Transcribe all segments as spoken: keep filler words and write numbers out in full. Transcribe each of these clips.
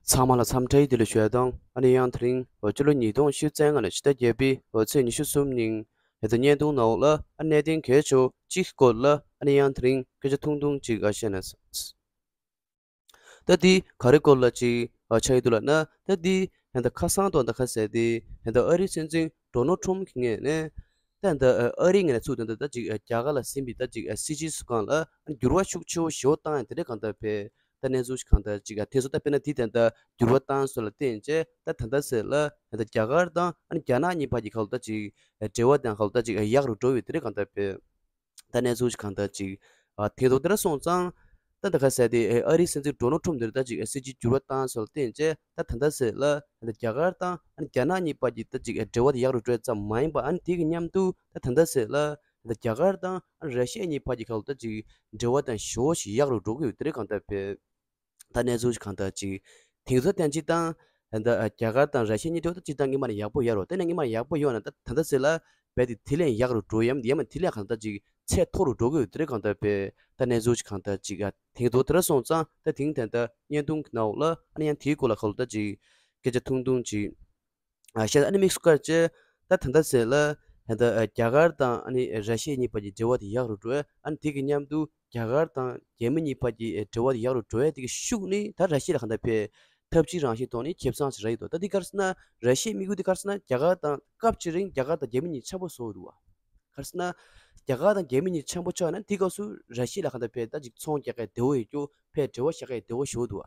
ཚང་མ་ལ་འཚམས་འདྲི་བདེ་ལེགས་ཞུ་ཡ་དང་། ཨ་ནི་ཡང་དེ་རིང་ཕྱི་ལོ་ཉིས་སྟོང་ཉི་ཤུ་རྩ་ལྔ་ནས་ཕྱི་ཟླ་བརྒྱད་པའི་ཚེས་ཉི་ཤུ་གསུམ་ཉིན་ད་ལྟ་བརྙན་ཐུང་ནང་ལ་ཨ་གནད་དོན་གལ་ཆེ་བ་གཅིག་སྐོར་ལ་ཨ་ནི་ཡང་དེ་རིང་སྐད་ཆ་ཐུང་ཐུང་ཅིག་ཨ་བཤད་ན། ད་འདི་ག་རེ་སྐོར་ལ་ཅིག་ཨ་ཆགས་ཡོད་འདུག་ལབ་ན། ད་འདི་ད་ལྟ་ཁ་སང་དང་ད་ཁ་ཟེར་ཏེ་ད་ལྟ་ཨ་རིའི་སྲིད་འཛིན་ཌོ་ནལ་ཊམ་གྱི་ངོས་ནས་ད་ད་ཨ་རིའི་ངོས་ནས་ཚུར་ད་ད་ད་ཅིག་རྒྱ་གར་ལ་ཟིན་པའི་ད་ཅིག་སྲིད་ཇུས་སུ་གང་ལ་འགྱུར་བ་ཤུགས་ཆེ་བོ་ཞིག་བཏང་ཡ་དེ་འདྲ་གང་ལྟར་བས། ད་གནས་ཚུལ་ཞིག་གང་ལྟར་ཅིག་ཨ་དེ་ཚོ་ད་དཔེར་ན་འདི་ད་ད་འགྱུར་བ་བཏང་སོགས་ལ་བརྟེན་བྱས་ད་ད་ད་ཟེར་ལ་ད་ད་རྒྱ་གར་དང་ཨ་ནི་རྒྱ་ནག་གཉིས་བར་གྱི་ཁ་ལོ་ད་ཅིག་འབྲེལ་བ་དང་ཁ་ལོ་ད་ཅིག་ཡག་རུ་འགྲོ་བའི་དེ་འདྲ་གང་ལྟར་བས། ད་གནས་ཚུལ་ཞིག་གང་ལྟར་ཅིག་ཨ་དེ་ཐོག་དེ་འདྲ་སོང་ཙང་། ད་ད་ག་ཟེར་ཏེ་ཨ་རིའི་སྲིད་འཛིན་ཌོ་ནལ་ཊམ་འདིར་ད་ཅིག་སྲིད་ཇུས་འགྱུར་བ་བཏང་སོགས་ལ་བརྟེན་བྱས་ད་ད་ད་ཟེར་ལ་ད་རྒྱ་གར་དང་རྒྱ་ནག་གཉིས་བར་གྱི་ད་ཅིག་འབྲེལ་བ་དེ་ཡག་རུ་འགྲོ་ཙམ་མ་ཡིན་པ་ཨ་ནི་དེ་གི་མཉམ་དུ་ད་ད་ད་ཟེར་ལ་ད་རྒྱ་གར་དང་ར་ཤི་ཡ་གཉིས་བར་གྱི་ཁ་ལོ་ད་ཅིག་འབྲེལ་བ་དང་ཞོ་ཞིག་ཡག་རུ་འགྲོ་གི་ཡོད་དེ་རེད་གང་ལྟར་བས། ད་གནས་ཚུལ་ཞིག་གང་ལྟར་ཅིག་དེང་སང་བསྟན་ཅིག་དང་། ད་རྒྱ་གར་དང་ར་ཤི་ཡ་གཉིས་འབྲེལ་བ་ད་ཅིག་དང་སྔོན་མ་ནས་ཡག་པོ་ཡོད་རེད། དེ་ནས་སྔོན་མ་ནས་ཡག་པོ་ཡོད་ན་ད་ད་ལྟ་ཟེར་ལ་རྦད་དེ་དེ་ལས་ཡག་རུ་འགྲོ་ཡམ་ཡང་མ་དེ་ལས་གང་ལྟར་ཅིག་ཚད་མཐོ་རུ་འགྲོ་གི་ཡོད་དེ་རེད་གང་ལྟར་བས། ད་གནས་ཚུལ་ཞིག་གང་ལྟར་ཅིག་ཨ་དེང་དུ་དེ་འདྲ་སོང་ཙང་ད་དེང་ད་ལྟ་བརྙན་ཐུང་གི་ནང་ལ་ཨ་ནི་ཡང་དེའི་སྐོར་ལ་ཁ་ལོ་ད་ཅིག་སྐད་ཆ་ཐུང་ཐུང་ཅིག་ཨ་བཤད་ཨ་ནི་དམིགས་སུ་བཀར་བྱས་ད་ད་ལྟ་ཟེར་ལ་ད་ལྟ་རྒྱ་གར་དང་ཨ་ནི་ར་ཤི་ཡ་གཉིས་བར་གྱི་འབྲེལ་བ་དེ་ཡག་རུ་འགྲོ་ཡ། ཨ་ནི་དེ་གི་མཉམ་དུ་རྒྱ་གར་དང་རྒྱ་མི་གཉིས་བར་གྱི་འབྲེལ་བ་དེ་ཡག་རུ་འགྲོ་ཡ་དེ་གི་ཤུགས་ནི་ད་ར་ཤི་ཡ་ལ་གང་ལྟར་ཕན་ཐབས་ཇུས་རང་བཞིན་ཐོག་ནས་ཁེ་བཟང་ཞིག་རག་ཡོད་དོ། ད་འདི་ག་རེ་ཟེར་ན་ར་ཤི་ཡའི་དམིགས་ཡུལ་འདི་ག་རེ་ཟེར་ན་རྒྱ་གར་དང་སྐབས་ཅིག་རིང་རྒྱ་གར་དང་རྒྱ་མི་གཉིས་འཆམ་པོ་བཟོ་འདུག་བ། ག་རེ་ཟེར་ན་རྒྱ་གར་དང་རྒྱ་མི་གཉིས་འཆམ་པོ་ཆགས་ན་དེ་སྐབས་སུ་ར་ཤི་ཡ་ལ་གང་ལྟར་ཕན་ད་ཅིག་ཚོང་རྒྱག་གི་བདེ་བོ་ཡོད་རྒྱུ་ཕན་འབྲེལ་བ་བཞག་གི་བདེ་བོ་ཞིག་འདུག་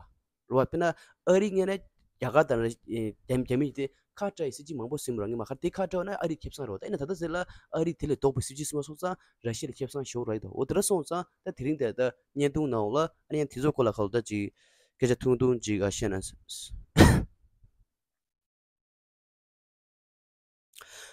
བ། རེད་བ། དཔེར་ན་ཨ་རིའི་ངོས་ནས་རྒྱ་གར་དང་རྒྱ་རྒྱ་མི་དེ་ཁ་བྲལ་ཡི་སྲིད་ཇུས་མང་པོ་ཟིན་པ་རང་གི་མ་ཁར་དེ་ཁ་བྲལ་ན་ཨ་རིའི་ཁེ་བཟང་རེད་བ། ད་ཡིན་ན་ད་ལྟ་ཟེར་ལ་ཨ་རིའི་དེ་ལས་ལྡོག་པའི་སྲིད་ཇུས་ཟིན་པ་སོང་ཙང་ར་ཤི་ཡ་ལ་ཁེ་བཟང་ཞིག་རག་གི་འདུག་འོ་དེ་འདྲ་སོང་ཙང་ད་དེ་རིང་དེ་ད་བརྙན་ཐུང་ནང་ལ་ཨ་ནི་ཡང་དེ་ཚོ་སྐོར་ལ་ཁ་ལོ་ད་ཅིག་སྐད་ཆ་ཐུང་ཐུང་ཅིག་ཨ་བཤད་ན།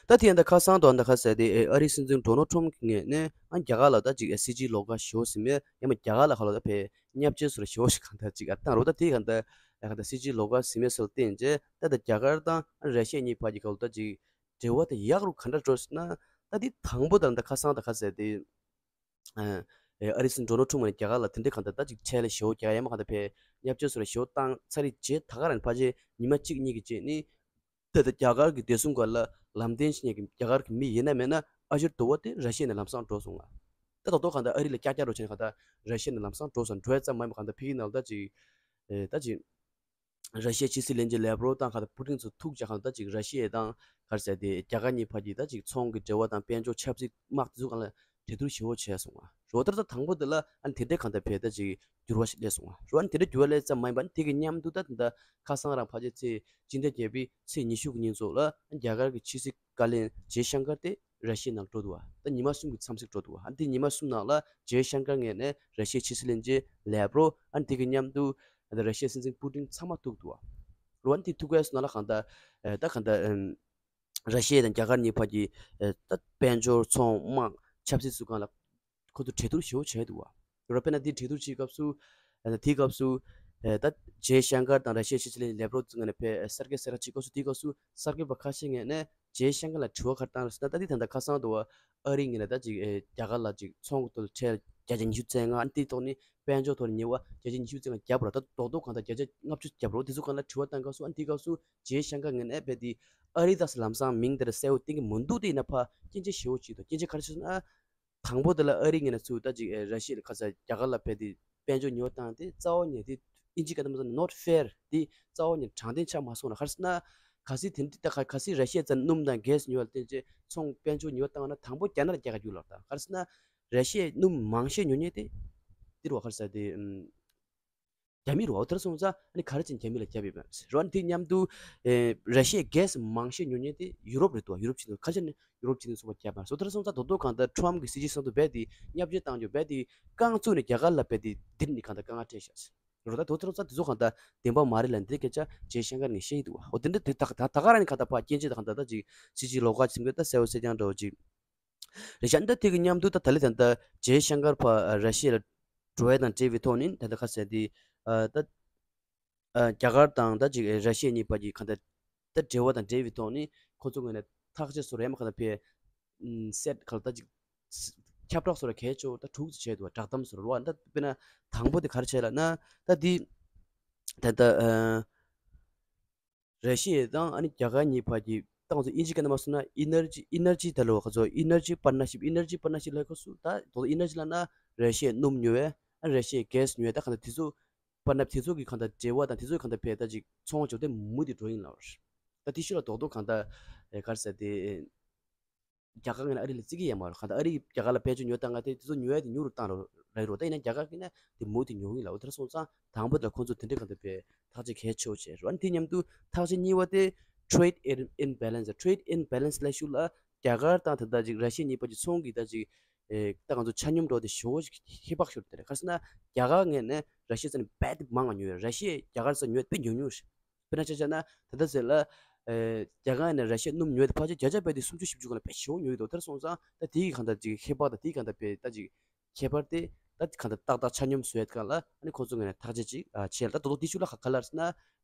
ད་དེ་ཡང་ད་ཁ་སང་དུ་ད་ག་ཟེར་ཏེ་ཨ་རིའི་སྲིད་འཛིན་ཌོ་ནལ་ཊམ་གྱི་ངོས་ནས་ཨ་རྒྱ་གར་ལ་ད་ཅིག་སྲིད་ཇུས་ལོགས་ཀ་ཞེ་པོ་ཟིན་མེད་ཡང་མ་རྒྱ་གར་ལ་ཁ་ལོ་ད་ཕན་བརྙས་བཅོས་སོགས་ཞེ་པོ་ཞིག་གང་ལྟར་ཅིག་ཨ་བཏང་རོགས། ད་དེ་གང་ལྟར་ཨ་གང་ལྟར་སྲིད་ཇུས་ལོགས་ཀ་ཟིན་མེད་སོགས་བརྟེན་རྗེས་ད་ད་རྒྱ་གར་དང་ཨ་ར་ཤི་ཡ་གཉིས་བར་གྱི་ཁ་ལོ་ད་ཅིག་འབྲེལ་བ་དེ་ཡག་རུ་ག་འདྲ་འགྲོ་ཟེར་ན། ད་དེ་དང་པོ་དང་ད་ཁ་སང་ད་ག་ཟེར་ཏེ། ཨ་ཨ་རིའི་སྲིད་འཛིན་ཌོ་ནལ་ཊམ་ནས་རྒྱ་གར་ལ་དེ་འདྲའི་གང་ལྟར་ད་ཅིག་ཁྲལ་ཞེ་པོ་རྒྱག་ཡ་མ་གང་ལྟར་ཕན་བརྙས་བཅོས་སོགས་ཞེ་པོ་བཏང་ཚར་རེད། རྗེས་ད་ག་རང་ཕལ་ཆེར་ཉི་མ་གཅིག་གཉིས་ཀྱི་རྗེས་ནི། ད་ལྟ་རྒྱ་གར་གྱི་བདེ་སྲུང་སྒང་ལ་ལམ་སྟོན་བྱེད་མཁན་གྱི་རྒྱ་གར་གྱི་མི་ཡིན་ན་མེད་ན་ཨ་ཞོར་དུ་བ་དེ་ར་ཤི་ཡ་ནས་ལམ་སང་འགྲོ་སོང་ང་། ད་ད་དུང་གང་ལྟར་ཨ་རི་ལ་ཀྱག་ཀྱག་འགྲོ་བྱས་ནས་གང་ལྟར་ར་ཤི་ཡ་ནས་ལམ་སང་འགྲོ་སོང་། འགྲོ་ཡ་ཙམ་མ་ཡིན་པ་གང་ལྟར་ཕ་གིའི་ནང་ལ་ད་ཅིག་ཨེ་ད་ཅིག་ར་ཤི་ཡའི་ཕྱི་སྲིད་བློན་ཆེན་ལེབ་རོབ་དང་གང་ལྟར་པུ་ཏིན་ཚོ་ཐུག་བྱས་གང་ལྟར་ད་ཅིག་ར་ཤི་ཡ་དང་ག་རེ་ཟེར་ཏེ་རྒྱ་གར་གཉིས་བར་གྱི་ད་ཅིག་ཚོང་གི་འབྲེལ་བ་དང་དཔལ་འབྱོར་ཆབ་སྲིད་དམག་དེ་ཚོ་གང་ལ་གྲོས་བསྡུར་ཞེ་པོ་བྱས་སོང་ང་། རོ་ལྟར་ད་དང་པོ་དེ་ལ་ཨ་ནི་དེ་འདྲའི་གང་ལྟར་ཕན་ད་ཅིག་འགྱུར་བ་ཞིག་སླེབས་སོང་ང་། རོ་ཨ་ནི་དེ་འདྲའི་འགྱུར་བ་སླེབས་ཙམ་མ་ཡིན་པ་ཨ་ནི་དེ་གི་མཉམ་དུ་ད་ད་ཁ་སང་རང་ཕལ་ཆེར་ཚེས་སྤྱི་ཟླ་བརྒྱད་པའི་ཚེས་ཉི་ཤུ་གི་ཉིན་ཚོགས་ལ་རྒྱ་གར་གྱི་ཕྱི་སྲིད་བཀའ་བློན་ཇེ་ཤང་ཀར་དེ་ར་ཤི་ཡའི་ནང་འགྲོ་འདུག་བ། ད་ཉི་མ་གསུམ་གྱི་འཚམས་གཟིགས་འགྲོ་འདུག་བ། ཨ་ནི་དེ་ཉི་མ་གསུམ་ནང་ལ་ཇེ་ཤང་ཀར་ངོས་ནས་ར་ཤི་ཡའི་ཕྱི་སྲིད་བློན་ཆེན་ལེབ་རོབ་ཨ་ནི་དེ་གི་མཉམ་དུ་ད་ར་ཤི་ཡའི་སྲིད་འཛིན་པུ་ཏིན་ཚང་མ་ཐུག་འདུག་བ། རོ་ཨ་ནི་དེ་ཐུག་པའི་སོ་ནང་ལ་གང་ལྟར་ད་གང་ལྟར། ར་ཤི་ཡ་དང་རྒྱ་གར་གཉིས་བར་གྱི་ད་དཔལ་འབྱོར་ཚོང་དམག་ཆབ་སྲིད་སོགས་སྒང་ལ་ཁོ་ཚོ་གྲོས་བསྡུར་ཞེ་པོ་བྱས་འདུག་བ། རོ་དཔེར་ན་འདི་གྲོས་བསྡུར་བྱེད་སྐབས་སུ་དེའི་སྐབས་སུ་ད་ཇེ་ཤང་ཀར་དང་ར་ཤི་ཡའི་ཕྱི་སྲིད་ལེབ་རོབ་ཚོ་ངོས་ནས་ཕར་གསར་འགོད་གསལ་བསྒྲགས་བྱེད་སྐབས་སུ་དེའི་སྐབས་སུ་གསར་འགོད་པ་ཁ་ཤས་ངོས་ནས་ཇེ་ཤང་ཀར་ལ་དྲི་བ་ག་རེ་བཏང་རེད་ཟེར་ན། ད་འདི་ད་ལྟ་ཁ་སང་དུ་བ་ཨ་རིའི་ངོས་ནས་ད་ཅིག་རྒྱ་གར་ལ་ཅིག་ཚོང་གི་ཐོག་ཁྲལ་བརྒྱ་ཆ་ཉི་ཤུ་རྩ་ལྔ་ཨ་ནི་དེའི་ཐོག་ནས་དཔལ་འབྱོར་ཐོག་ནས་ཉེས་པ་བརྒྱ་ཆ་ཉི་ཤུ་རྩ་ལྔ་བརྒྱབ་པ་རེད། ད་རྡོག་རྡོག་གང་ལྟར་བརྒྱ་ཆ་ལྔ་བཅུ་བརྒྱབ་པ་རེད། དེ་ཚོ་གང་ལ་དྲི་བ་བཏང་སྐབས་སུ་ཨ་ནི་དེའི་སྐབས་སུ་ཇེ་ཤང་ཀར་ངོས་ནས་རྦད་དེ་ཨ་རི་དང་ལམ་སང་མིང་དེར་གསལ་པོ་བསྟན་གྱི་མི་འདུག་དེ་ཡིན་ན་ཕར་སྐྱོན་ཆ་ཞེ་པོ་ཅིག་འདུག་སྐྱོན་ཆ་ག་རེ་ཞིག་ཟེར་ན། དང་པོ་དེ་ལ་ཨ་རི་ངོས་ནས་ཚུར་ད་ཅིག་ཨེ་ར་ཤི་ཡ་ལ་ཁ་ས་རྒྱ་གར་ལ་རྦད་དེ་དཔལ་འབྱོར་ཉེས་པ་བཏང་སྟེ་རྩ་བ་ཉིད་དེ་ཨིན་ཇི་སྐད་དུ་མ་ཟེར་ན་not fair དེ་རྩ་བ་ཉིད་དྲང་བདེན་ཆགས་མ་སོང་ན། ག་རེ་ཟེར་ན་གལ་སྲིད་དེ་འདྲ་ད་ག་གལ་སྲིད་ར་ཤི་ཡས་ཙམ་སྣུམ་དང་གྷེ་སི་ཉོ་བ་ལ་བརྟེན་བྱས་ཚོང་དཔལ་འབྱོར་ཉེས་པ་བཏང་བ་ན་དང་པོ་རྒྱ་ནག་ལ་རྒྱག་ག་རྒྱུག་ལབ་ད། ག་རེ་ཟེར་ན་ར་ཤི་ཡས་སྣུམ་མང་ཤས་ཉོ་མཁན་དེ་འདིར་བ་ག་རེ་ཟེར་དེ་ཨམ། རྒྱ་མི་རེད་བ། དེར་སོང་ཙང་ཨ་ནི་ག་རེ་བྱས་ནས་རྒྱ་མི་ལ་བརྒྱབ་ཡོད་པ་རེད་བ། དེ་མཉམ་དུ་ཨེ་ར་ཤི་ཡས་གྷེ་སི་མང་ཤས་ཉོ་མཁན་དེ་ཡུ་རོབ་རེད་འདུག་ཡུ་རོབ་ཕྱི་ནང་ག་རེ་བྱས་ནས་ཡུ་རོབ་ཕྱི་ནང་སོགས་པ་བརྒྱབ་པ་རེད། དེར་སོང་ཙང་ད་དུང་གང་ལྟར་ཊམ་གྱི་སྲིད་ཇུས་སོང་དུ་རྦད་དེ་བརྙས་བཅོས་བཏང་རྒྱུ་རྦད་དེ་རྐང་བཙུགས་ནས་རྒྱ་གར་ལ་རྦད་དེ་འདིར་ནི་གང་ལྟར་དཀའ་ངལ་འཕྲད་ཤག་རེད། ད་དེ་ཚོ་ད་དེ་ཚོ་གང་ལྟར་བདེན་པ་མ་རེད་ལབ་འདི་སྐད་ཆ་ཇེ་ཤང་ཀར་ངས་བཤད་ཀྱི་འདུག་འོ་དེ་འདྲ་དེ་ད་ད་ད་ག་རང་ནས་གང་ལྟར་ཕར་སྐྱོན་ཆ་ད་གང་ལྟར་ད་ཅིག་སྲིད་ཇུས་ལོགས་ཀ་ཟིན་པའི་ད་གསལ་པོ་གསལ་རྐྱང་འདྲ་བོ་ཅིག་རེད་ཤག་འདི་དེ་གི་མཉམ་དུ་ད་ད་ལི་ད་ལྟ་ཇེ་ཤང་ཀར་ཕར་ར་ཤི་ཡ་ལ་འགྲོ་ཡ་དང་འབྲེལ་བའི་ཐོག་ནས་ད་ལྟ་ཁ་གསལ་དེ་ད་རྒྱ་གར་དང་ད་ཅིག་ར་ཤི་ཡ་གཉིས་བར་གྱི་གང་ལྟར་ད་འབྲེལ་བ་དང་འབྲེལ་བའི་ཐོག་ནས་ཁོ་ཚོ་ངོས་ནས་ཐག་གཅོད་སོ་རེད་མ་གང་ལྟར་ཕར་སེད་ག་ལ་ད་ཅིག་ཁྱབ་བསྒྲགས་སོ་ར་གལ་ཆེ་བོ་ད་དྲུག་ཅིག་བྱས་འདུག་བསྒྲགས་གཏམ་སོ་ར་རོ་ཨ་ད་དཔེར་ན་དང་པོ་དེ་ག་རེ་བྱས་ལབ་ན་ད་འདི་ད་ལྟ། ར་ཤི་ཡ་དང་ཨ་ནི་རྒྱ་གར་གཉིས་བར་གྱི་ད་ང་ཚོ་དབྱིན་ཇི་སྐད་ནང་མ་སོང་ན་ཨི་ནར་ཇི་ཨི་ནར་ཇི་ད་ལོ་ཁ་ཚོ་ཨི་ནར་ཇི་པར་ན་ཤིབ་ཨི་ནར་ཇི་པར་ན་ཤིབ་ལ་ཁ་སུ་ད་དོ་ཨི་ནར་ཇི་ལ་ན་ར་ཤི་ཡའི་སྣུམ་ཉོ་བས་ཨ་ནི་ར་ཤི་ཡའི་གྷེ་སི་ཉོ་བས་ད་གང་ལྟར་དེ་ཚོ་པར་ན་དེ་ཚོ་གི་གང་ལྟར་འབྲེལ་བ་དང་དེ་ཚོ་གི་གང་ལྟར་བས་ད་ཅིག་ཚོང་བ་འཇོག་དེ་མུ་དེ་འགྲོ་ཡིན་ལ་བར་ད་དེ་ཤུ་ལ་རྡོག་རྡོག་གང་ལྟར་ག་རེ་ཟེར་དེ། རྒྱ་གར་ངོས་ནས་ཨ་རི་ལ་བརྩི་གི་ཡོད་མ་རེད། གང་ལྟར་ཨ་རི་རྒྱ་གར་ལ་དཔལ་འབྱོར་ཉོ་སྟངས་དེ་དེ་ཚོ་ཉོ་ཡ་དེ་ཉུང་རུ་བཏང་རོགས་རེད་རོགས་ད་ཡིན་ན་རྒྱ་གར་གྱིས་ན་དེ་མུ་དེ་ཉོ་གི་ཡིན་ལ་འོ་དེར་སོང་ཙང་དང་པོ་དེ་ལ་ཁོང་ཚོ་དེ་འདྲའི་གང་ལྟར་བས་ཐག་གཅོད་གལ་ཆེ་བོ་བྱས་རོགས་ཨ་ནི་དེ་མཉམ་དུ་ཐག་གཅོད་གཉིས་པ་དེ་trade in- imbalance trade imbalance ལ་ཞུ་ལ་རྒྱ་གར་དང་ད་ལྟ་ཅིག་ར་ཤི་ཡ་གཉིས་བར་གྱི་ཚོང་གི་ད་ཅིག་ཨེ་ད་ང་ཚོ་ཆ་སྙོམས་འགྲོ་དེ་ཞོ་ཁྱད་པར་ཤོར་དེ་རེད་ག་རེ་ཟེར་ན་རྒྱ་གར་ངོས་ནས་ར་ཤི་ཡ་ཚོ་ནས་རྦད་དེ་མང་ང་ཉོ་ཡོད་ར་ཤི་ཡ་རྒྱ་གར་ཚོ་ཉོ་དཔེ་ཉུང་ཉུང་རེད། དཔེར་ན་ཆ་བཞག་ན་ད་ལྟ་ཟེར་ལ། ཨེ། རྒྱ་གར་ནས་ར་ཤི་ཡ་སྣུམ་ཉོས་ཏེ་ཕལ་ཆེར་བརྒྱ་ཆ་བརྒྱ་དེ་སུམ་ཅུ་བཞི་བཅུ་སྒང་ལ་དཔེ་ཞེ་པོ་ཉོས་ཡོད་དོ། དེར་སོང་ཙང་ད་དེའི་གང་ལྟར་ཅིག་ཁྱད་པར་དང་དེའི་གང་ལྟར་བས་ད་ཅིག་ཁྱད་པར་དེ་ད་གང་ལྟར་ཏག་ཏག་ཆ་སྙོམས་བཟོ་ཡས་སྒང་ལ་ཨ་ནི་ཁོ་ཚོ་ངོས་ནས་ཐག་གཅོད་ཅིག་ཨ་བྱས་ལ་ད་དོ་དེ་ཤུ་ལ་ག་ག་ལར་ན་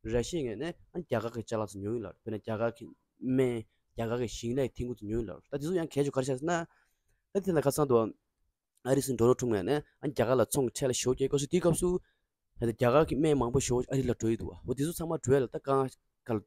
ར་ཤི་ཡའི་ངོས་ནས་ཨ་ནི་རྒྱ་གར་གྱི་ཅ་ལག་ཚོ་ཉོས་ཡོད་ལ་དཔེར་ན་རྒྱ་གར་གྱི་སྨན་རྒྱ་གར་གྱི་ཞིང་ལས་ཐོན་ཁུངས་ཚོ་ཉོས་ཡོད་ལ་ད་དེ་ཚོ་ཡང་གལ་ཆེ་ག་རེ་བྱས་ཟེར་ན་ད་དེ་ལ་ཁ་སང་དུ། ཨ་རི་སྲིད་འཛིན་ཌོ་ནལ་ཊམ་ངོས་ནས་ཨ་རྒྱ་གར་ལ་ཚོང་གི་ཁྲལ་ལ་ཞེ་པོ་རྒྱག་དགོས་སུ་དེའི་སྐབས་སུ་ཨ་རྒྱ་གར་གྱི་སྨན་མང་པོ་ཞེ་པོ་ཨ་རི་ལ་འགྲོ་ཡི་འདུག་བ། འོ་དེ་ཚོ་ཚང་མ་འགྲོ་ཡ་ལ་ད་དཀའ་ངལ་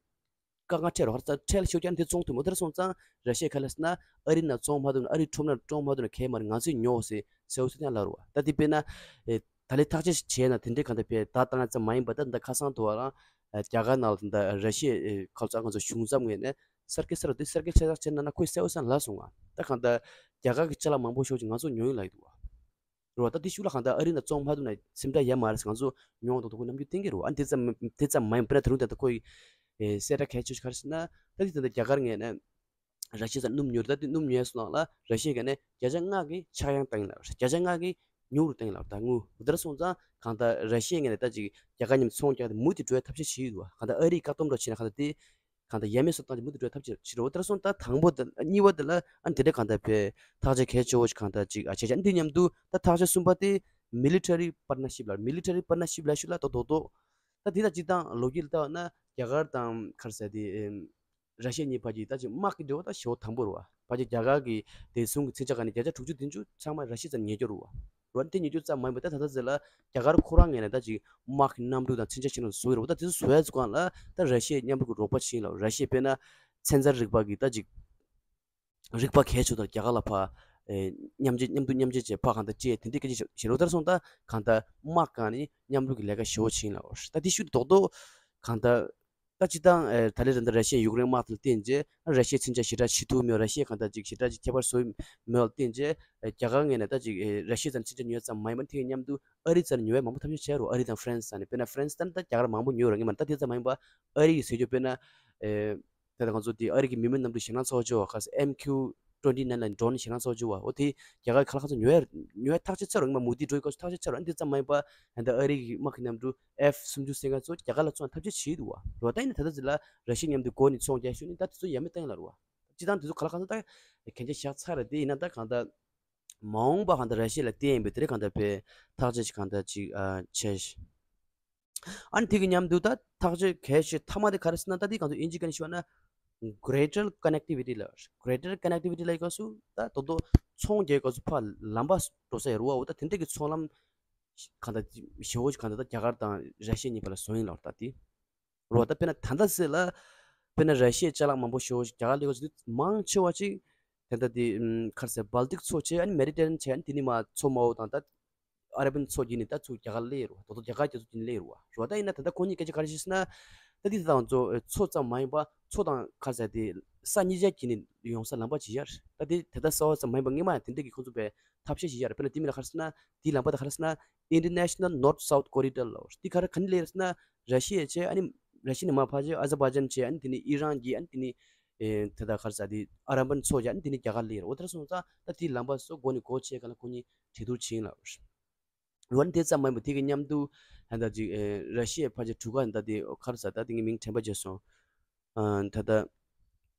དཀའ་ངལ་འཕྲད་རོགས་ད་ཁྲལ་ཞེ་པོ་རྒྱག་ན་དེ་བཙོང་ཐུབ་མོད། དེར་སོང་ཙང་ར་ཤི་ཡ་ག་ལ་ཟེར་ན་ཨ་རི་ནང་བཙོང་མ་ཐུབ་ན་ཨ་རི་ཁྲོམ་ནང་བཙོང་མ་ཐུབ་ན་གལ་མ་རེད། ང་ཚོས་ཉོ་ཟེར་ཟེར་བ་ཚོ་ཀྱང་ལབ་རོགས་ད་དེ་དཔེར་ན་ཨེ་ད་ལས་ཐག་གཅོད་བྱས་ན་དེ་འདྲའི་གང་ལྟར་བས་ད་བཏང་ཙམ་མ་ཡིན་པ་ད་ད་ཁ་སང་དུ་བ་རང་རྒྱ་གར་ནང་ལ་ད་ར་ཤི་ཡའི་ཁ་ཚ་ང་ཚོ་གཞུང་ཚབ་ངོས་ནས་གསར་སྐྱེས་གསར་དུ་གསར་སྐྱེས་ཆེ་ཚགས་ཆེ་ན་ན་ཁོས་གསལ་བོ་སང་ལབ་སོང་ང་། ད་གང་ལྟར་རྒྱ་གར་གྱི་ཅ་ལག་མང་པོ་ཤོག་ཅིག་ང་ཚོ་ཉོ་ཡིན་ལབ་ཡི་འདུག་བ། རོ་ད་དེ་ཤུགས་ལ་གང་ལྟར་ཨ་རི་ནང་བཙོང་མ་ཐུབ་ན་སེམས་ཁྲལ་ཡ་མ་རེད། ང་ཚོ་ཉོ་འདུག་ད་ཁོ་རྣམ་འགྱུར་བསྟན་གྱི་རོ། ཨ་དེ་ཙམ་དེ་ཙམ་མ་ཡིན་པ་ན་ད་རུང་ད་ལྟ་ཁོ་ཡི་གསལ་བསྒྲགས་གལ་ཆེ་ཤོས་ག་རེ་ཟེར་ན་ད་དེ་ད་ལྟ་རྒྱ་གར་ངོས་ནས་ར་ཤི་ཡ་ཚ་སྣུམ་ཉོ་རེད། ད་དེ་སྣུམ་ཉོས་སོང་ལ་ར་ཤི་ཡ་ག་ནས་བརྒྱ་ཆ་ལྔ་གི་ཆག་ཡང་བཏང་ཡིན་ལ་བརྒྱ་ཆ་ལྔ་གི་ཉུང་རུ་བཏང་ཡིན་ལ་ད་དངུལ་དེར་སོང་ཙང་གང་ལྟར་ར་ཤི་ཡ་ངོས་ནས་ད་ཅིག་རྒྱ་གར་མཉམ་ཚོང་རྒྱག་དེ་མུ་མཐུད་འགྲོ་ཡ་ཐབས་ཤེས་བྱེད་ཡོད་བ། གང་ལྟར་ཨ་རིས་བཀག་སྡོམ་འདྲ་བྱས་ན་གང་ལྟར་དེ་གང་ལྟར་ཡ་མེད་བཟོ་སྟངས་ཀྱི་མུ་མཐུད་འགྲོ་ཡ་ཐབས་ཤེས་བྱེད་རོགས། དེར་སོང་ད་དང་པོ་དེ་གཉིས་པ་དེ་ལ་ཨ་དེ་འདྲ་གང་ལྟར་བས་ཐག་གཅོད་གལ་ཆེ་བོ་ཞིག་གང་ལྟར་ཅིག་ཨ་བྱས་བྱས་ཨ་འདི་མཉམ་དུ་ད་ཐག་གཅོད་གསུམ་པ་དེ་military partnership ལ་military partnership ལ་ཞུ་ལ་ད་རྡོག་རྡོག་ད་དེ་དང་སྤྱི་དང་ལོ་རྒྱུས་ལ་ལྟ་བ་ན་རྒྱ་གར་དང་ག་རེ་ཟེར་དེ། ར་ཤི་ཡ་གཉིས་བར་གྱི་ད་ཅིག་དམག་གི་འབྲེལ་བ་ད་ཞེ་པོ་དམ་པོ་རེད་བ། ཕལ་ཆེར་རྒྱ་གར་གྱི་བདེ་སྲུང་གི་མཚོན་ཆ་ག་ནས་བརྒྱ་ཆ་དྲུག་ཅུ་བདུན་ཅུ་ཚང་མ་ར་ཤི་ཡ་ཚ་ཉེ་སྐྱོར་རེད་བ། རོ་དེ་ཉེ་སྐྱོར་ཙམ་མ་ཡིན་པ་ད་ད་ལྟ་ཟེར་ལ་རྒྱ་གར་ཁོ་རང་ངོས་ནས་ད་ཅིག་དམག་གི་གནམ་གྲུ་དང་མཚོན་ཆ་ཞིག་ནང་བཟོ་ཡི་རེད་བ། ད་དེ་ཚོ་བཟོ་ཡ་ཚོ་སྒང་ལ་ད་ར་ཤི་ཡའི་མཉམ་རུབ་ཀྱི་རོགས་པ་བྱེད་ཡིན་ལ། ར་ཤི་ཡ་དཔེར་ན་ཚན་རྩལ་རིག་པ་གི་ད་ཅིག་རིག་པ་གལ་ཆེ་དང་རྒྱ་གར་ལ་ཕ་ཨེ་མཉམ་འབྲེལ་མཉམ་དུ་མཉམ་འབྲེལ་བྱས་ཕ་གང་ལྟར་སྤྲད་དེ་འདྲའི་སྐད་ཆ་བཤད་རོགས། ད་སོང་ད་གང་ལྟར་དམག་སྒང་ནས་མཉམ་རུབ་ཀྱི་ལས་ཀ་ཞེ་པོ་བྱེད་ཡིན་ལ། ད་དེ་ཤུགས་རྡོག་རྡོག་གང་ལྟར། ད་སྤྱི་བཏང་ཨེ་ད་ལས་རིང་ད་ར་ཤི་ཡ་ཡུཀ་རེན་དམག་དང་བསྟུན་རྗེས་ར་ཤི་ཡའི་མཚོན་ཆ་ཞེ་དྲག་བྱེད་ཐུབ་མེད། ར་ཤི་ཡས་གང་ལྟར་ཅིག་ཞེ་དྲག་ཅིག་ཁྱད་པར་བཟོ་མེད་བསྟུན་རྗེས་རྒྱ་གར་ངོས་ནས་ད་ཅིག་ར་ཤི་ཡ་ཚ་ནས་མཚོན་ཆ་ཉོས་ཙམ་མ་ཡིན་པར་དེ་མཉམ་དུ་ཨ་རི་ཚ་ནས་ཉོ་བའི་མང་པོ་ཐབས་ཤེས་བྱས་རོགས། ཨ་རི་དང་ཧྥ་རན་སི་ཚ་ནས་དཔེར་ན་ཧྥ་རན་སི་ད་ནི་ད་རྒྱ་གར་མང་པོ་ཉོས་རོགས་ངེས་མ་ད་དེ་ཙམ་མ་ཡིན་པ་ཨ་རི་ཡི་ཟེར་རྒྱུ་དཔེར་ན་ཨེ་ད་ལྟ་ང་ཚོ་དེ་ཨ་རི་གི་མི་མེད་གནམ་གྲུ་ཞེད་སྣང་ཚ་བོ་བྱུང་བ་ཁ་སང་ཨེམ་ཁྱུ་ཊུ་ཝེན་ཊི་ནའིན་ལ་ཌོ་རོན་ཞེད་སྣང་ཚ་བོ་བྱུང་བ། འོ་དེ་རྒྱ་གར་ག་ལ་ག་ཚོད་ཉོ་ཡ་ཉོ་ཡ་ཐག་གཅོད་ཚར་རོགས་ངེས་མ་མུ་མཐུད་འགྲོ་ཡི་སྐབས་སུ་ཐག་གཅོད་ཚར་རོགས། ཨ་ནི་དེ་ཙམ་མ་ཡིན་པ་ད་ལྟ་ཨ་རི་གི་དམག་གི་གནམ་གྲུ་ཨེཕ་སུམ་ཅུ་སེ་ལྔ་ཚོ་རྒྱ་གར་ལ་བཙོང་ཐབས་ཤེས་བྱེད་འདུག་བ། རོ་ད་ཡིན་ན་ད་ལྟ་ཚོད་ལ་ར་ཤི་ཡ་མཉམ་དུ་སྒོ་ནས་ཚོང་རྒྱག་ཤུགས་ནི་ད་དེ་ཚོ་ཡ་མེད་བཏང་ཡ་ལ་རོ་བ། སྤྱི་བཏང་དེ་ཚོ་ག་ལ་གང་ཚོ་ད་གན་རྒྱ་བཞག་ཚར་རེད། དེ་ཡིན་ན་ད་གང་ལྟར་མ་འོངས་པ་གང་ལྟར་ར་ཤི་ཡ་ལ་བརྟེན་ཡིན་པའི་དེ་རེད། གང་ལྟར་བས་ཐག་གཅོད་ཅིག་གང་ལྟར་ཅིག་ཨ་བྱས་ཤིང་། ཨ་ནི་དེ་གི་མཉམ་དུ་ད་ཐག་གཅོད་གལ་ཆེ་མཐའ་མ་དེ་ག་རེ་ཟེར་ན་ད་དེ་གང་ཚོ་དབྱིན་ཇི་སྐད་ནས་ཞུ་བ་ན་greater connectivity ལ་greater connectivity ལ་ཡི་ག་སུ་ད་དོ་དོ་ཚོང་རྒྱག་ག་སུ་ཕ་ལམ་པ་འགྲོ་ས་ཡ་རུ་བ། འོ་ད་དེ་འདྲ་གི་ཚོང་ལམ་གང་ལྟར་ཞེ་པོ་ཞིག་གང་ལྟར་ད་རྒྱ་གར་དང་ར་ཤི་ཡ་གཉིས་བར་ལ་བཟོ་ཡིན་ལ་ད་དེ། རོ་ད་དཔེར་ན་ད་ལྟ་ཟེར་ལ། དཔེར་ན་ར་ཤི་ཡའི་ཅ་ལག་མང་པོ་ཞེ་པོ་ཞིག་རྒྱ་གར་ལས་ཀ་ཚོ་མང་ཆེ་བ་ཅིག་དེ་ལྟ་དེ་ཨམ་ག་རེ་ཟེར་སྦལ་ཏིག་མཚོ་བྱས་ཨ་ནི་མེ་ཌི་ཊེ་རེ་ནི་ཡན་བྱས་ཨ་ནི་དེ་ནི་མ་མཚོ་དམར་པོ་དང་ད་ཨ་ར་བན་མཚོ་བརྒྱུད་ནས་ད་ཚུར་རྒྱ་གར་སླེབས་ཡོད་རེད་བ། ད་དུང་རྒྱ་གར་རྒྱ་མཚོ་བརྒྱུད་ནས་སླེབས་ཡོད་རེད་བ། རོ་ད་ཡིན་ན་ད་ལྟ་ཁོ་གཉིས་སྐད་ཆ་ག་རེ་བཤད་ཟེར་ན། ད་དེ་ད་ང་ཚོ་མཚོ་ཙམ་མ་ཡིན་པ་མཚོ་དང་ག་རེ་ཟེར་དེ་ས་གཉིས་ཆ་བརྒྱུད་ནས་ཡོང་ས་ལམ་པ་ཅིག་ཡོད་རེད། ད་དེ་ད་ལྟ་གསར་པ་ཙམ་མ་ཡིན་པ་སྔོན་མ་ཡང་དེ་འདྲ་གི་ཁོ་ཚོ་པའི་ཐབས་ཤེས་ཤིག་ཡོད་རེད། དཔེར་ན་དེ་མིན་ལ་ག་རེ་ཟེར་ན་དེའི་ལམ་པ་ད་ག་རེ་ཟེར་ན། International North South Corridor ལབ་རེད། དེ་ག་རེ་ག་ནས་སླེབས་རེད་ཟེར་ན། ར་ཤི་ཡ་བྱས་ཨ་ནི་ར་ཤི་ཡ་ནས་མར་ཕར་བྱས་ཨ་ཛར་བྷ་ཇན་བྱས་ཨ་ནི་དེ་ནས་ཨི་རན་བརྒྱུད་ཨ་ནི་དེ་ནས་ཨེ་དེ་ད་ག་རེ་ཟེར་དེ་ཨ་ར་བན་མཚོ་བརྒྱུད་ཨ་ནི་དེ་ནས་རྒྱ་གར་སླེབས་རེད། འོ་དེར་སོང་ཙང་ད་དེའི་ལམ་པ་སོགས་སྒོ་ནས་སྒོ་ཕྱེ་ག་ལ་ཁོ་གཉིས་གྲོས་བསྡུར་བྱས་ཡིན་ལབ་རེད། འོ་ན་དེ་ཙམ་མ་ཡིན་པར་དེ་གི་མཉམ་དུ་ཧན་ད་ཅིག་ཨེ་ར་ཤི་ཡའི་ཕལ་ཆེར་གྲུ་ཁ་ཧན་ད་དེ་ག་རེ་ཟེར་ད་དེ་ངས་མིང་དྲན་པ་བརྗེད་སོང་། ཨ་ད་ད་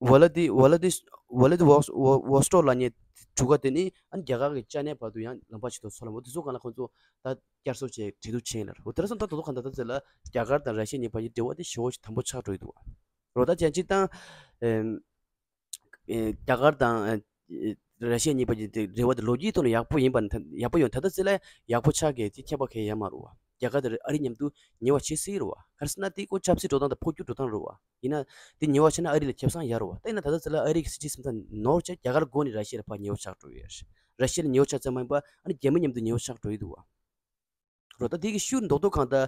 ཝ་ལ་དི་ཝ་ལ་དི་ཝ་ལ་དི་ཝོ་ཝོ་ཝོ་སི་ཊོག་ལབ་མཁན་གྲུ་ཁ་དེ་ནི་ཨ་ནི་རྒྱ་གར་གྱི་ཅ་ནའི་བར་དུ་ཡང་ལམ་པ་ཞིག་ཏུ་ཚོར་ལམ་འོ་དེ་ཚོ་སྒང་ལ་ཁོང་ཚོ་ད་བསྐྱར་གསོ་བྱས་གྲོས་བསྡུར་བྱས་ཡིན་ལ། འོ་དེ་ར་སོང་ད་དོ་དོ་ག་ད་ད་ཟེར་ལ་རྒྱ་གར་དང་ར་ཤི་ཡ་གཉིས་བར་གྱི་འབྲེལ་བ་དེ་ཞེ་པོ་ཞིག་དམ་པོ་ཆགས་འགྲོ་ཡི་འདུག་བ། རོ་ད་ཅན་ཅིག་དང་། ཨེམ། ཨེ། རྒྱ་གར་དང་ཨེ། ར་ཤི་ཡ་གཉིས་བར་གྱི་དེ་འབྲེལ་བ་དེ་ལོ་རྒྱུས་ཐོག་ནས་ཡག་པོ་ཡིན་པ་ནི་ད་ཡག་པོ་ཡོད་ད་ལྟ་ཚེ་ལ་ཡག་པོ་ཆགས་ཀྱི་དེ་ཁྱད་པར་གང་ཡང་མ་རུང་བ། རྒྱ་གར་དང་ཨ་རི་མཉམ་དུ་ཉེ་བ་བྱེད་སྲིད་རེད་བ། ག་རེ་ཟེར་ན་དེ་ཁོ་ཆབ་སྲིད་འགྲོ་སྟངས་དང་འཕོ་འགྱུར་འགྲོ་སྟངས་རེད་བ། ཡིན་ན་དེ་ཉེ་བ་བྱས་ན་ཨ་རི་ལ་ཁེ་བཟང་ཡོད་རེད་བ། ད་ཡིན་ན་ད་ལྟ་ཚོད་ལ་ཨ་རི་གི་སྲིད་ཇུས་བཟོ་སྟངས་ནོར་བྱས་རྒྱ་གར་སྒོ་ནས་ར་ཤི་ཡ་ལ་ཕར་ཉེ་བ་ཆགས་འགྲོ་ཡོད་རེད། ར་ཤི་ཡ་ལ་ཉེ་བ་ཆགས་ཙམ་མ་ཡིན་པ་ཨ་ནི་རྒྱ་མི་མཉམ་དུ་ཉེ་བ་ཆགས་འགྲོ་ཡི་འདུག་བ། རོ། ད་དེ་གི་ཤུགས་མདོག་མདོག་གང་ལྟར་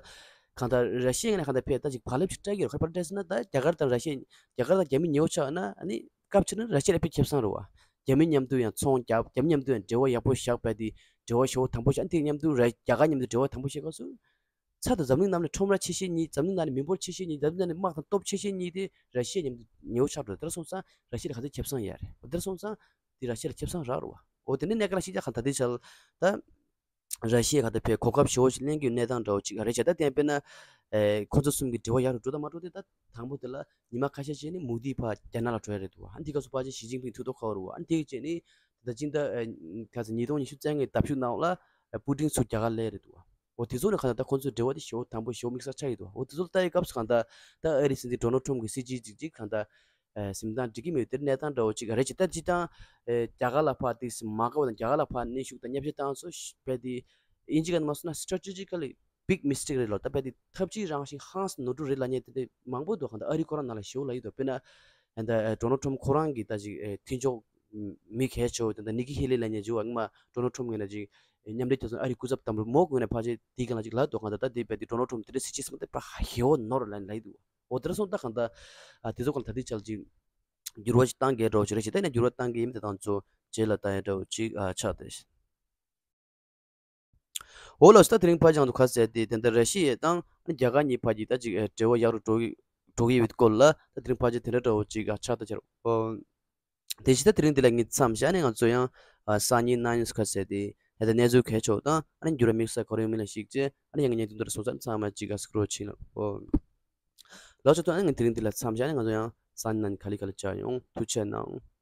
གང་ལྟར་ར་ཤི་ཡའི་ངོས་ནས་གང་ལྟར་ཕེ་ད་ཅིག་བག་ལེབ་ཅིག་སྤྲད་ཀྱི་རོ། ཁ་པར་སྤྲད་ཟེར་ན་ད་རྒྱ་གར་དང་ར་ཤི་ཡ་རྒྱ་གར་དང་རྒྱ་མི་ཉེ་བོ་ཆགས་ན་ཨ་ནི་སྐབས་ཕྱིན་ན་ར་ཤི་ཡ་ལ་ཕེ་ཁེ་བཟང་རེད་བ། རྒྱ་མི་མཉམ་དུ་ཡང་ཚོང་རྒྱག་རྒྱ་མི་མཉམ་དུ་ཡང་འབྲེལ་བ་ཡག་པོ་བཞག་པ་དེ་འབྲེལ་བ་ཞེ་བོ་དམ་པོ་བཞག་ཨ་ནི་དེ་མཉམ་དུ་ར་རྒྱ་གར་མཉམ་དུ་འབྲེལ་བ་དམ་པོ་བྱེད་སྐབས་སུ་ཚ་དང་འཛམ་གླིང་ནང་ནས་ཁྲོམ་ར་ཆེ་ཤོས་གཉིས། འཛམ་གླིང་ནང་ནས་མི་འབོར་ཆེ་ཤོས་གཉིས། འཛམ་གླིང་ནང་ནས་དམག་དང་སྟོབས་ཆེ་ཤོས་གཉིས་དེ་ར་ཤི་ཡ་མཉམ་དུ་ཉེ་བོ་ཆགས་འགྲོ། དེ་འདྲ་སོང་ཙང་ར་ཤི་ཡ་ལ་ག་ཚོད་ཁེ་བཟང་ཡོད་རེད། དེ་འདྲ་སོང་ཙང་དེ་ར་ཤི་ཡ་ལ་ཁེ་བཟང་རག་རེད་བ། འོ་དེ་ནས་གནད་འགག་ལ་ཤེས་བྱ་ག་ད་དེ་བྱ་ད། ར་ཤི་ཡས་ག་ད་ཕེ་གོ་སྐབས་ཞེ་བོ་ཞིག་ལེན་གྱི་ཡོད་གནས་སྟངས་འདྲ་བོ་ཅིག་རེད་བྱས། ད་དེ་དཔེར་ན། ཨེ་ཁོ་ཚོ་གསུམ་གྱི་འབྲེལ་བ་ཡག་རུ་འགྲོ་དང་མ་འགྲོ་དེ་ད་དང་པོ་དེ་ལ་ཉི་མ་ཁ་ཤས་རྗེས་ནས་མོ་དི་ཕར་རྒྱ་ནག་ལ་འགྲོ་ཡ་རེད་འདུག་བ། ཨ་འདི་སྐབས་སུ་ཕལ་ཆེར་ཞི་ཅིན་ཕིང་ཐུགས་དོགས་ཁ་བ་རུ་བ། ཨ་འདི་རྗེས་ནས་ད་ཅིང་ད་ཨེ་ག་ཚོད་ཉིས་སྟོང་ཉི་ཤུ་རྩ་ལྔའི་ཟླ་བཞུགས་ནང་ལ་ཨེ་པུ་ཏིན་ཚུར་རྒྱ་གར་སླེབས་རེད་འདུག་བ། འོ་དེ་ཚོ་ནས་གང་ལྟར་ད་ཁོ་ཚོའི་འབྲེལ་བ་དེ་ཞེ་བོ་དམ་པོ་ཞེ་བོ་དམིགས་བསལ་ཆགས་ཡོད་འདུག་བ། འོ་དེ་ཚོ་ལ་ལྟ་ཡི་སྐབས་སུ་གང་ལྟར་ད་ཨ་རི་སྲིད་འཛིན་ཌོ་ནལ་ཊམ་གྱི་སྲིད་ཇུས་ཅིག་ཅིག་གང་ལྟར། ཨེ་སེམས་སྡང་འགྲིག་གི་མེད་དེར་གནས་སྟངས་འདྲ་བོ་ཅིག་རེད་ཅེ། ད་སྤྱིར་བཏང་ཨེ་རྒྱ་གར་ལ་ཕར་ཏིག་མ་དགའ་བ་དང་རྒྱ་གར་ལ་ཕར་གནོན་ཤུགས་དང་བརྙས་བཅོས་བཏང་སོ་ཞེས་པའི་དེ་ཨིན་ཇི་སྐད་ནང་མ་སོང་ན་strategically big mistake རེད་ལོ། ད་པའི་དེ་ཐབས་ཇུས་རང་བཞིན་ཧང་སང་ནོར་འཁྲུལ་རེད་ལབ་མཁན་དེ་འདྲ་མང་པོ་འདུག་གང་ལྟར་ཨ་རི་ཁོ་རང་ནང་ལ་ཞེ་བོ་ལབ་ཡི་འདུག་དཔེར་ན་ཨེ་ད་ཨེ་ཌོ་ནལ་ཊམ་ཁོ་རང་གི་ད་ཅིག་ཨེ་མཐུན་ཕྱོགས་མི་གལ་ཆེ་བོ་དེ་འདྲ་ནི་ཀི་ཧེ་ལི་ལབ་མཁན་ཅིག་ཡོད་པ། སྔོན་མ་ཌོ་ནལ་ཊམ་ངོས་ནས་ཅིག་མཉམ་འབྲེལ་རྒྱལ་ཚོགས་ཨ་རིའི་སྐུ་ཚབ་དམ་པོ་མོ་ངོས་ནས་ཕལ་ཆེར་དེའི་སྒང་ལ་ཅིག་ལབ་འདུག་གང་ལྟར་ད་དེ་པའི་དེ་ཌོ་ནལ་ཊམ་དེ་འདྲའི་སྲིད་ཇུས་སམ་དེ་པ་ཧ་ཧེ་བོ་ནོར་ལབ་ལབ་ཡི་འདུག་འོ་དེ་འདྲ་སོང་ད་གང་ལྟར་ཨ་དེ་ཚོ་གང་ལྟར་དེ་ཅལ་ཅིག་འགྱུར་བ་ཞིག་བཏང་གི་འདྲ་བོ་ཅིག་རེད་ཅེ། ད་ནས་འགྱུར་བ་བཏང་གི་ཡིན་མིན་དེ་དང་ཚོ་རྗེས་ལ་ལྟ་ཡ་འདྲ་བོ་ཅིག་ཨ་ཆགས་བསྡད། འོ་ལགས་སོ། ད་དེ་རིང་ཕལ་ཆེར་ང་ཚོ་ག་ཟེར་དེ་དེ་འདྲ་ར་ཤི་ཡ་དང་རྒྱ་གར་གཉིས་བར་གྱི་ད་ཅིག་ཨེ་འབྲེལ་བ་ཡག་རུ་འགྲོ་གི་འགྲོ་གི་ཡོད་པའི་སྐོར་ལ་ད་དེ་རིང་ཕལ་ཆེར་དེ་འདྲ་འདྲ་བོ་ཅིག་ཨ་ཆགས་བསྡད་ཅེ་རེད། འོ། དེ་བཞིན་ད་དེ་རིང་འདི་ལ་ངས་མཚམས་བཞག་ནས་ང་ཚོ་ཡང་ཨ་སང་ཉིན་གནངས་ཉིན་ག་ཟེར་དེ་ད་ལྟ་གནས་ཚུལ་གལ་ཆེ་བ་དང་ཨ་ནི་འགྱུར་བ་དམིགས་བསལ་ག་རེ་ཡོད་མིན་ལ་གཞིགས་བྱས་ཨ་ནི་ཡང་ངས་ཉན་དུ་འདིར་སོང་ཙང་ཚང་མ་གཅིག་ག་སྐུ་རོགས་བྱེད་ལ། ཨོ། ལགས་སོ། ད་ཨ་ནི་ང་དེ་རིང་འདི་ལ་མཚམས་བཞག་ནས་ང་ཚོ་ཡང་སང་ཉིན་གནངས་ཉིན་ག་ལེ་ག་ལེ་བཅར་ཡོང་། ཐུགས་རྗེ་གནང་།